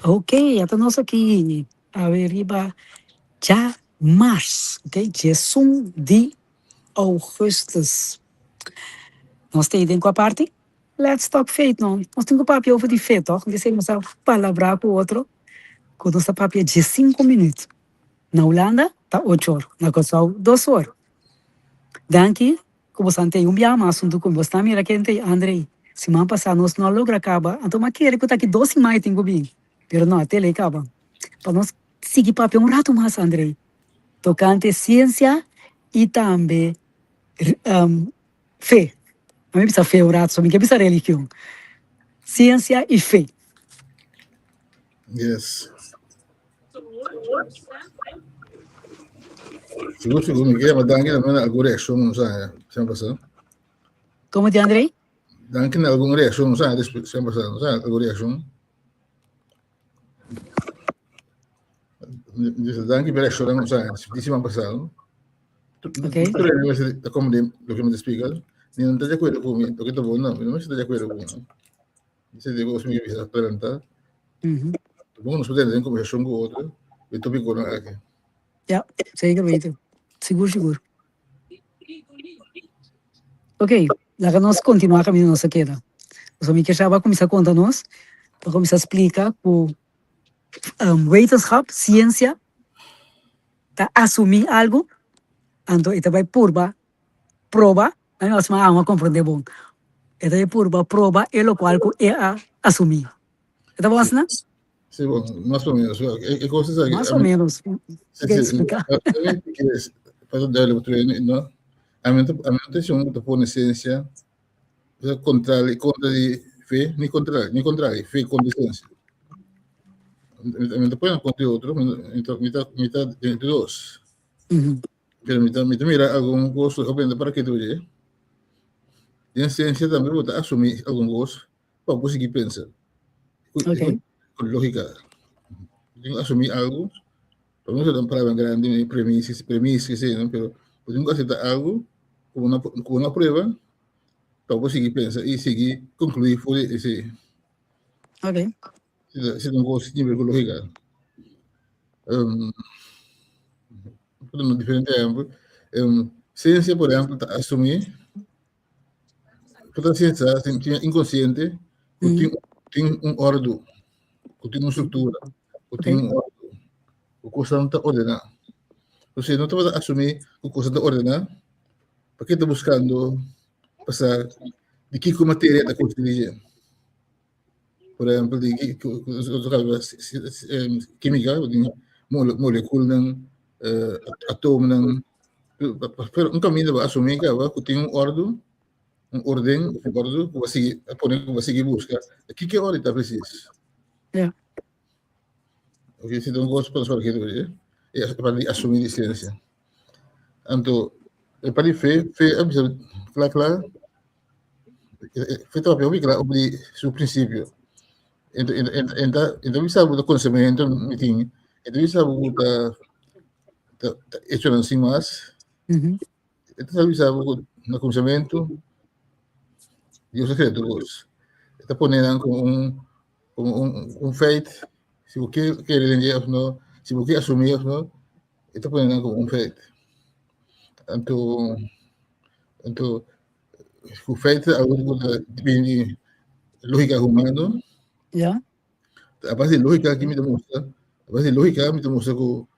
Ok, ata nos aki awe riba djamars, ok, djesun di augustus. Nos ta ei den kua parti? Let's talk faith no. Nos tin ku papia over di fe tòg? Dise nos a palabrá ku otro ku nos ta papia diesinku minüt. Na Hulanda ta ocho or, na Kòrsou dos or. Danki ku boso a tei un biaha mas huntu ku mi. Boso ta mira ken tei Andrei. Siman pasá nos no a logra kaba, anto mi a kere ku ta aki dos siman e tin ku bin, pero no a tele kaba. Pa nos sigui papia un ratu mas Andrei tokante siensia i tambe fe. A mi bisa fe un ratu, so mi ke bisa religion. Siensia i fe. Yes. Sigur, sigur, mi queria danki también na algun reacción nos haña semana pasada. Como di Andrei? Danki na algun reacción nos haña después semana pasada, nos haña algun reacción. Dice, danki pa reacción nos haña di semana pasada. Ok. Ta como de lo que me te explica, ni no está de acuerdo con mi, lo que te voy, no, no está de acuerdo con mi. Dice, digo, mi bisa adelantá. Bon, nos por den conversación cu otro, e tópiconan aki. Ja, zeker weten. Sigur, sigur. Ok, laga nos continua caminda nos a keda. Pasobra mi kier sa bo a cuminsa conta nos, bo a cuminsa splica cu wetenschap, ciencia, ta asumi algo, anto e ta bay purba proba, a mi a amo a comprende bon, e ta bay purba proba e locual cu e a asumi. E ta bon asina? Sí, bon, mas o menos. E, e cosa es Mas o menos. Sí, sí, Explica. Pa ta duidelijk trainen, no? A mi a mi no ta ta pone ciencia contra contra di fe, ni contra ni contra fe contra ciencia. A mi ta pone contra otro, mi ta mi ta mi ta entre dos. Pero mi ta mi ta mira algun cos obviamente para que tu Den ciencia tambe bo ta asumi algun cos pa bo sigui pensa. Okay. Con lógica. Tengo que asumir algo. Pero no se dan palabras grandes, premisas, premisas, sí, ¿no? Pero yo tengo que aceptar algo como una prueba para bo sigui pensa y seguir concluir fuera de ese. Okay. Si un cosa tiene con lógica. Um, diferente ejemplo. Um, ciencia, por ejemplo, asumir Por ciencia tin inconsciente ku tin tin un ordu, ku tin un struktura, ku tin un ordu, ku kosnan ta ordená. Entonces no tabata asumí ku kosnan ta ordená, paske ta buskando pa sa di kiko materia ta konstituí. Por ehempel, di kimika, molekulnan, atoomnan, pero un kaminda bo asumí kaba ku tin un ordu, un orden, un ordu ku bo a sigui, a pone ku bo a sigui buska. Kiko e orde ta presis? Ja. Ok, si ta un kos pa nos papia e parti di asumí di siensia. Anto, e parti di fe, fe a bisa kla kla, fe ta papia hopi kla over di su prinsipio. E ta e ta bisa bo ta konosementu mi tin, e ta bisa bo ku ta ta echonan sin mas. E ta bisa bo ku na kuminsamentu Dios a krea tur kos. E ta pone nan komo un komo un un feit, si bo ke kere den dje òf no, si bo ke asumí òf no, e ta pone nan komo un feit. Anto anto ku feit ta algu ku ta bini di lógika humano. Ja. A base di lógika aki mi ta mustra, a base di lógika mi ta mustra ku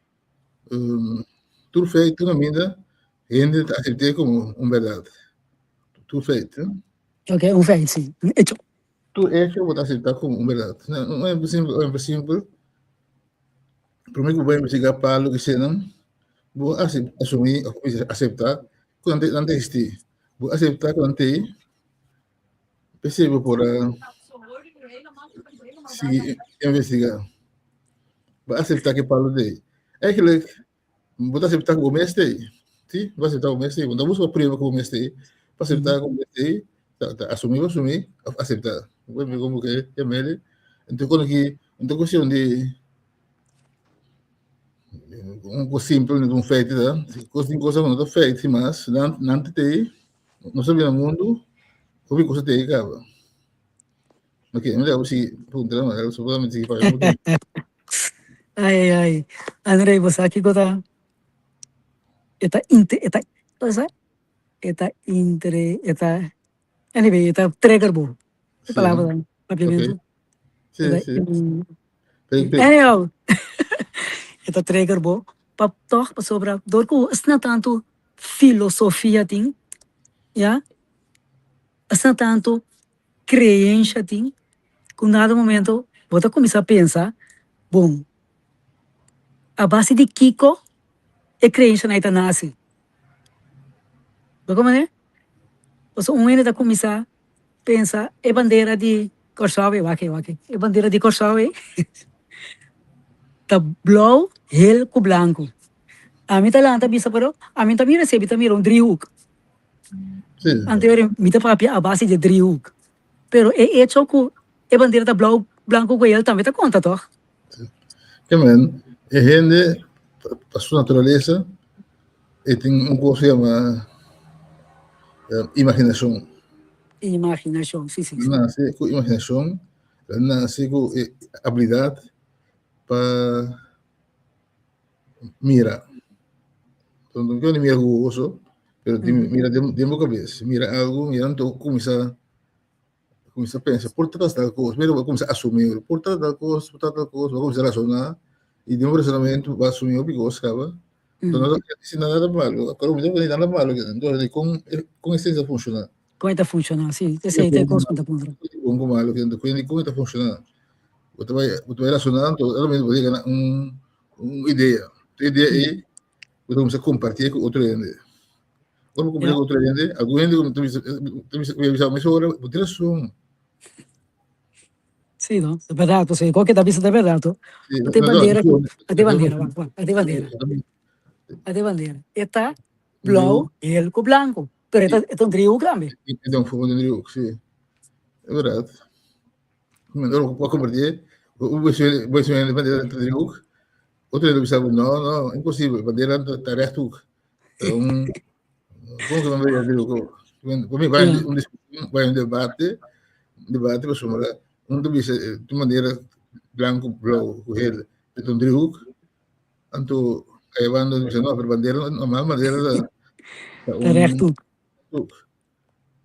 um, tur feit, tur kaminda, hende ta asept'é komo un bèrdat. Tur feit. Ok, un feit, si. Un hecho. Tur hecho bo ta aseptá komo un bèrdat. Un ehempel simpel, un ehempel simpel. Promé ku bo bai investigá palu ki senan, bo asumí òf aseptá ku nan ta eksistí. Bo aseptá ku nan ta ei, p'esei bo por a sigui investigá. Bo aseptá ku e palu ta ei. Eigenlijk, bo ta aseptá ku bo mes ta ei. Si, bo aseptá ku bo mes ta ei. Bo no ta buska prueba ku bo mes ta ei. Bo aseptá ku bo mes ta ei, ta asumí bo asumí òf aseptá. Bo mira komo ke e mele. Enton kono ki no ta kuestion di un kos simpel, un feit ta. Tin kos ku no ta feit sin mas, nan ta ei. Nos ta bira mundu, hopi kos ta ei kaba. Ok, mi ta si puntra, ma supostamente si papia mucho. Ai, ai, ai. André, bo sa kiko ta? E ta inte, e ta, cosa? E ta intre, e ta, anyway, e ta trigger bo. E Sí, palabra dan, ok. papiamentu. Sí, E ta, sí. Pe, pe, anyhow, e ta trigger bo pa tòg pasobra dor ku asina tantu filosofia tin, ya, asina tantu kreensha tin ku un dado momento bo ta kuminsá pensa, bon, a base di kiko e kreenshanan ei ta nase? Bo komprende? Pasobra un hende ta kuminsá pensa e bandera di Kòrsou ei, wak ei, wak ei, e bandera di Kòrsou ei ta blou, hel ku blanku. Ami ta lanta bisa pero ami no ta mira esei, mi ta mira un driehoek. Sí. Anterior mi ta papia a base di driehoek. Pero e hecho ku e bandera ta blou, blanku ku hel tambe ta konta tòg? Ke men, e hende pa su naturalesa e tin un kos ku yama imaginashon. Imaginashon, si, si, si. Nase ku imaginashon, nase ku e abilidat pa mira. No quiero mira ku oso, pero mira den bo kabes. Mira algu, mira anto kuminsá kuminsá pensa por ta tal kos, mira bo kuminsá asumí por ta tal kos, por ta tal kos, bo kuminsá rasoná i den bo rasonamentu bo a asumí hopi kos kaba. Enton no ta si nada malo, kòrda mi ta nada malo, enton kon kon esei ta funshoná? Kon e ta funshoná, si, esei ta e kos ku mi ta puntra. Bon ku malo, kon e ta funshoná? Bo ta bai bo ta bai rasoná anto realmente bo ta yega na un un idea. E idea ei bo ta kuminsá kompartié ku otro hende. Ora bo kompartié ku otro hende, algun hende ta bisa ta bisa ta bisa mesora bo tin rason. Sí no, ta bèrdat pasobra kiko ke ta bisa ta bèrdat to. Ate bandera ku ate bandera wak wak ate bandera ate bandera e ta blou hel ku blanku pero e ta e ta un driehoek tambe. E ta un forma di un driehoek si e bèrdat. Ora bo a kompartié bo bo hende bandera ta driehoek otro hende ta bisa bo no no imposibel bandera ta rechthoek ta un kon ku nan bandera driehoek pa mi bai un diskushon bai un debate un debate pasobra un ta bisa di un manera blanku blou ku hel e ta un driehoek anto e banda ta bisa no pero bandera normal bandera ta Ta un rechthoek. rechthoek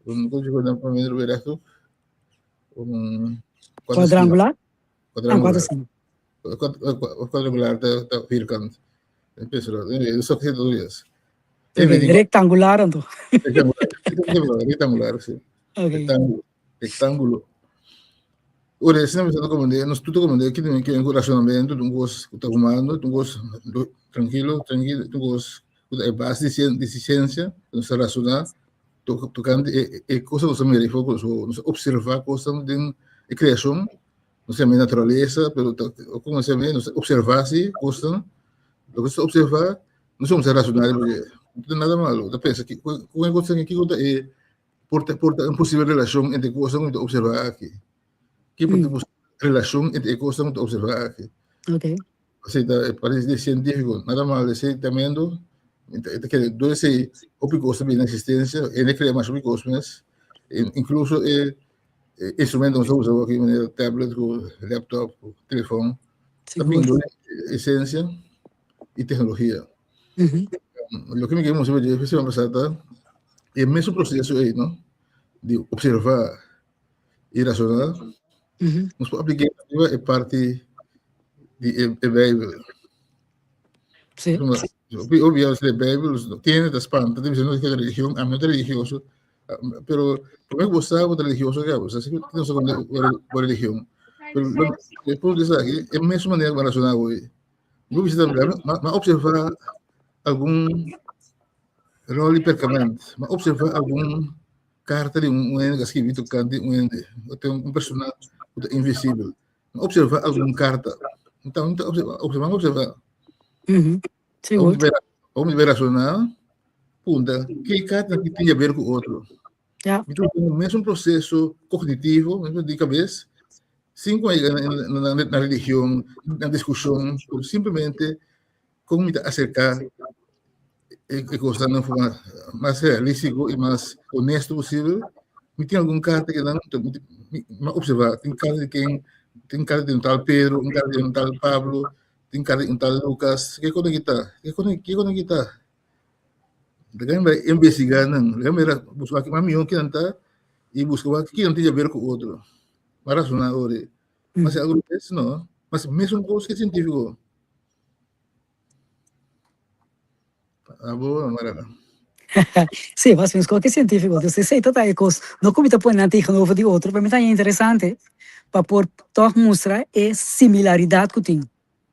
un kon ku nan rechthoek un cuatro esquina. Cuadrangular? Ah, cuatro Cuadrangular. esquina. Cuadrangular ta, ta vierkant. Penso dat. Eso que todo es. Okay, rectangular anto. Rectangular, rectangular, sí. Okay. Rectángulo. Rectángulo. Ora, esei nan como de, nos tudo como de, que tem que un razonamiento, un cos que está humano, un cos tranquilo, tranquilo, un cos que é base de ciencia, nos razonar, tocante e, e cosa nos mira foco, nos observar cosa den e creación, no se naturaleza, pero como se llama, nos observar sí, cosa, lo que se observa, no se razonar, porque no tiene nada malo, te pensa que con cosa que e por por un posible relación entre cosas que observar aquí. Que por mm. relación entre cosas que observar aquí. Okay. Así ta parece de científico, nada malo, ese tremendo. Que debe ser hopi cosa bien existencia, en crea más hopi cosas, incluso eh, instrumento nos usa aquí, manera tablet, laptop, telefon, también esencia y tecnología. Lo que me queremos saber es que pasar el mismo proceso ahí, ¿no? De observar y razonar, nos puede aplicar e parte di e Bijbel. Sí. Obvio, de Bijbel, tiene te espanta, te dice, no es que religión, a mí no es religioso, pero por mí gustaba religioso, ya, o sea, sí, no sé con religión. Pero después de eso aquí, es misma manera que razonar hoy. Yo visita, ma observar algún rol y percament, ma observar algún carta di un hende que escribí tocante un hende, un persona invisibel. Observa algun carta. Então, observa, observa, observa. Sigur. Om de razonar, punta, que carta que tem a ver com o outro? Então, o mesmo processo cognitivo, mesmo de cabeça, sem na, na, na religião, na discussão, simplesmente como me acercar e, e coisa na forma mais realístico e mais honesto possível. Mi tin algun karta ku nan mi a opservá, tin karta di ken, tin karta di un tal Pedro, un karta di un tal Pablo, tin karta di un tal Lukas. Ke kos nan kita? Ke kos ke kos nan kita? Laga mi bai investigá nan, laga mi bai buska wak mas mihó kinan ta i buska wak kinan tin haber ku otro. Mi a rasoná ora ei. Mas algu bes no, mas mesun kos ke sientífiko. Abo mara. Sí, mas meskos ke sientífiko. Dus esei ta ta e kos. No ku mi ta pone nan tegenover di otro, pero mi ta haña interesante pa por tòg mustra e similaridat ku tin.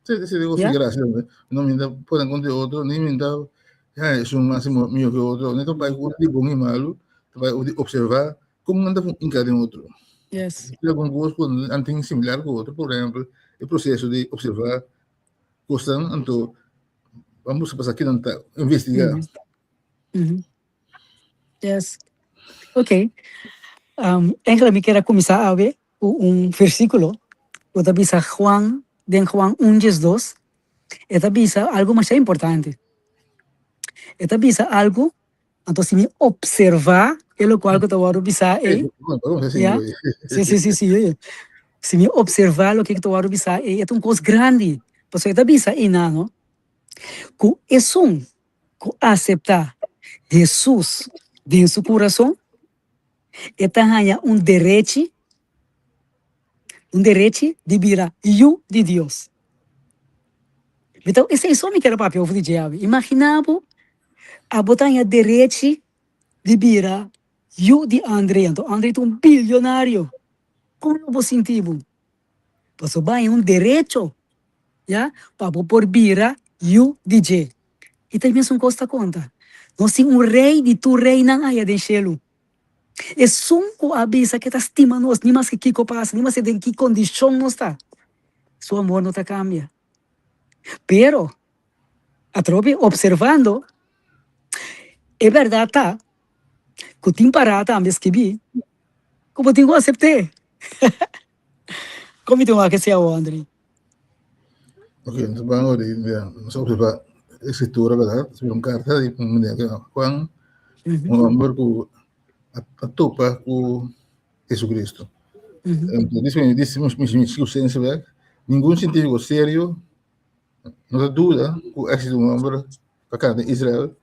Sí, sí, digo, sí, gracias. No mi ta pone kontra di otro, ni mi ta haña esun mas mihó ke otro. Ni ta bai ku di bon i malu, ta bai di observá kon nan ta hinká den otro. Yes. Tin algun kos ku nan tin similar ku otro, por ehèmpel, e proseso di observá Kosnan anto ban buska pasa kinan ta investiga. Yes. Ok. Eigenlijk mi kier a kuminsá awe ku un versíkulo ku ta bisa Juan den Juan un diesdos. E ta bisa algu masha importante. E ta bisa algu Anto si mi observa e locual cu ta wordo bisa ey, ya, si, si, si, si, si mi observa loke cu ta wordo bisa ey, e ta un cos grandi, pasobra e ta bisa eynan, no, cu esun cu acepta Jesus den su curason, e ta haña un derechi, un derechi di bira yu di Dios. Mi ta, esei so mi kier a papia over di dje awe. Imagina bo, abo ta haña derechi di bira yu di Andre, anto Andre ta un bilionario. Kon lo bo sinti bo? Pasobra bo haña un derecho, ya, pa bo por bira yu di dje. I ta e mesun kos ta konta. Nos tin un Rei di tur reinan aya den shelu. Esun ku a bisa ke ta stima nos, ni maske kiko pasa, ni maske den ki kondishon nos ta, su amor no ta kambia. Pero, atrobe opservando, e bèrdat ta ku tin pará tambe skibí ku bo tin ku asept'é. Kon mi tin wak esei awor, André? Ok, nos ban ora di nos observa e escritura, verdad? Escribi un carta di un meneer que Juan, un homber cu a topa cu Jesucristo. Entonces, dice, dice, mi, mi, mi, ningún científico serio no ta duda cu existe un homber pa canta den Israel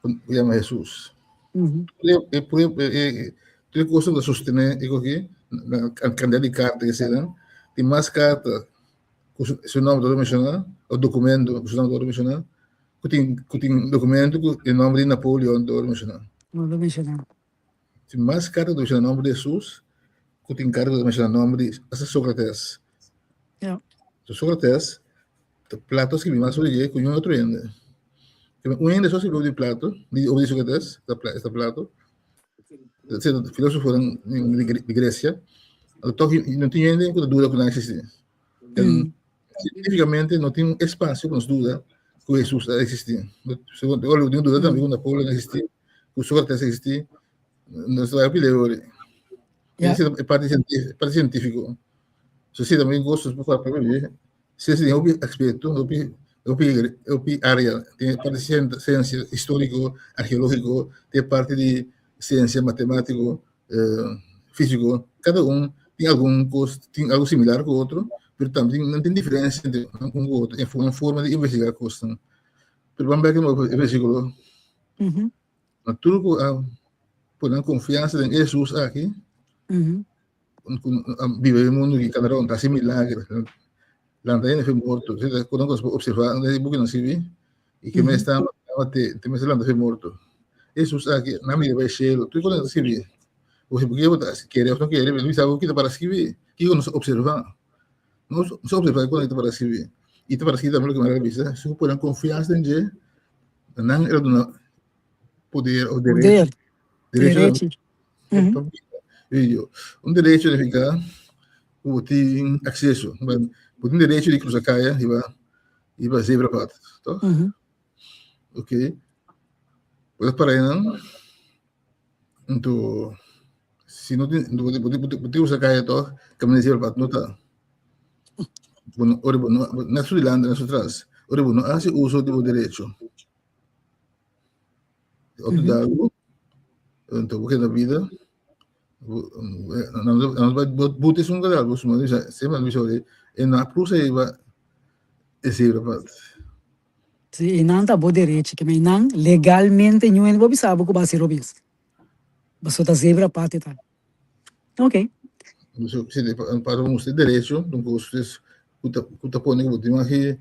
cu yama Jesus. E tur e cosnan ta sostene e koki, na cantidad di carta que sean, tin mas carta cu su nomber ta menciona, o documento cu su nomber ta menciona, cu tin cu tin documento cu e nomber di Napoleon ta menciona. Ta menciona. Tin mas carta cu ta menciona nomber di Jesus cu tin carta cu ta menciona nomber di hasta Socrates. Ja. So Socrates, Plato a scribi mas sobre dje cu niun otro hende. Un hende so a scribi over di Plato, di over di Socrates, esta Plato. Filósofo di Grecia. Toch no tin hende cu ta duda cu nan existi. Cientificamente no tin un espacio cu nos duda cu Jesus a existi. No tin duda tambe cu Napoleon a existi, cu Socrates a existi. Nos ta pide ori. E parte cientifico. So si también gosto por papia di ciencia tin hopi aspecto, hopi hopi hopi área. Tin parte di ciencia histórico, arqueológico, tin parte di ciencia matemático, eh, físico. Cada un tin algún cos, tin algo similar cu otro, pero también nan tin diferencia entre un cu otro en forma, forma di investigar cosnan. Pero ban bek e versículo. Na tur cu a pone nan confianza den Jesus aki, cu a biba den mundo aki, cana rond, haci milager, lanta hende fe morto. Cu nan por observa den e bukinan sirbi, y ke mes ta te mes lanta fe morto. Jesus aki, nan mira bay cielo, tur cu nan ta sirbi. Bo si bo ta kere of no kere, pero mi sa bo kita para sirbi, kico nos observa. Nos observa cu nan ta para sirbi. Y ta para sirbi tambe loke mi a bisa, si bo pone confianza den dje, Nan era duna poder o derecho. Poder. Derecho. Un derecho significa ku bo tin acceso. Bo tin derecho di cruza kaya riba riba zebrapad, toch? Ok. Bo ta para einan, anto si no tin bo tin cruza kaya toch, kaminda di zebrapad no ta. Bo no, ora bo no, net su dilanti, net su tras. Ora bo no hasi uso di bo derecho. Otro dago, anto bo keda na bida. Buta esun kadal bo suma bisa sema bisa ori e no a cruza riba e zebra pad. Si e nan ta bo derechi ke men nan legalmente ñu hende por bisa bo ku bo hasi robes. Paso ta zebra pad e ta. Ok. Si pa bo mustra e derecho dun kos ku ta pone ku bo tin maki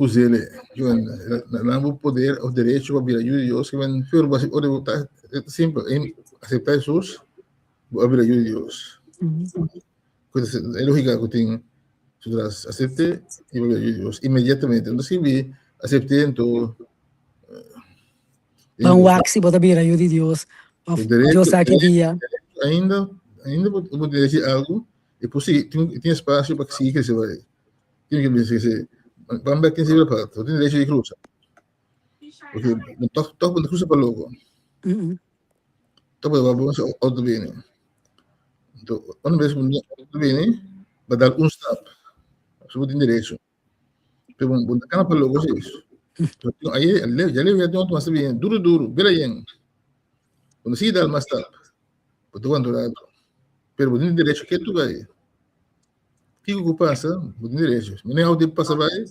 us'el. Nan bo poder of derecho pa bira yu di Dios ke men fior bo hasi ora bo ta simpel asepta Jesus bo a bira yu di Dios. E logika ku tin su tras asepte i bo a bira yu di Dios inmediatamente. No ta skibi asepte anto Ban wak si bo ta bira yu di Dios of Dios sa ki dia. Ainda ainda bo tin derecho di algu i por sigui tin espasio pa sigui krese bai. Tin ke bisa kese ban bek tin zebra pad bo tin derecho di krusa. Porque tok tok bo ta krusa pa loko. Tok bo ta wak si outo bini. Anto una bes ku outo bini bo dal un stap pasobra bo tin derecho. Pero bo ta kana pa loko si. Aye ya leu ya tin outo mas ta bini duru duru bira yen. Bo no sigui dal mas stap bo ta wanta un rato. Pero bo tin derecho ketu bai. Kiko ku pasa, bo tin derecho. Si manera outo pasa bai,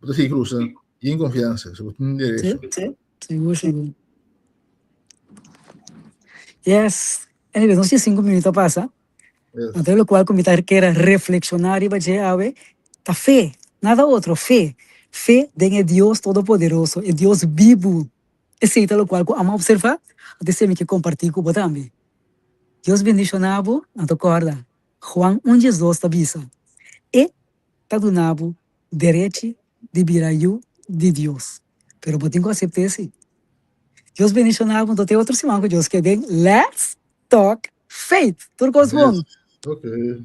bo ta sigui krusa yen konfiansa, so bo tin derecho. Sigur, sigur. Yes. Anyway, nos tin sinku minuto a pasa. Yes. Anto lokual ku mi ta kere reflekshoná riba dje awe ta fe, nada otro, fe. Fe den e Dios Todopoderoso, e Dios bibu. Esei ta lokual ku amo opservá, anto esei mi ke kompartí ku bo tambe. Dios bendishoná bo, anto kòrda, Juan un 12 ta bisa, E ta duna bo derechi di bira yu di Dios. Pero bo tin ku asept'é si. Dios bendishoná bo, anto te otro siman ku Dios ke den Let's Talk Faith! Tur kos bon! Okay.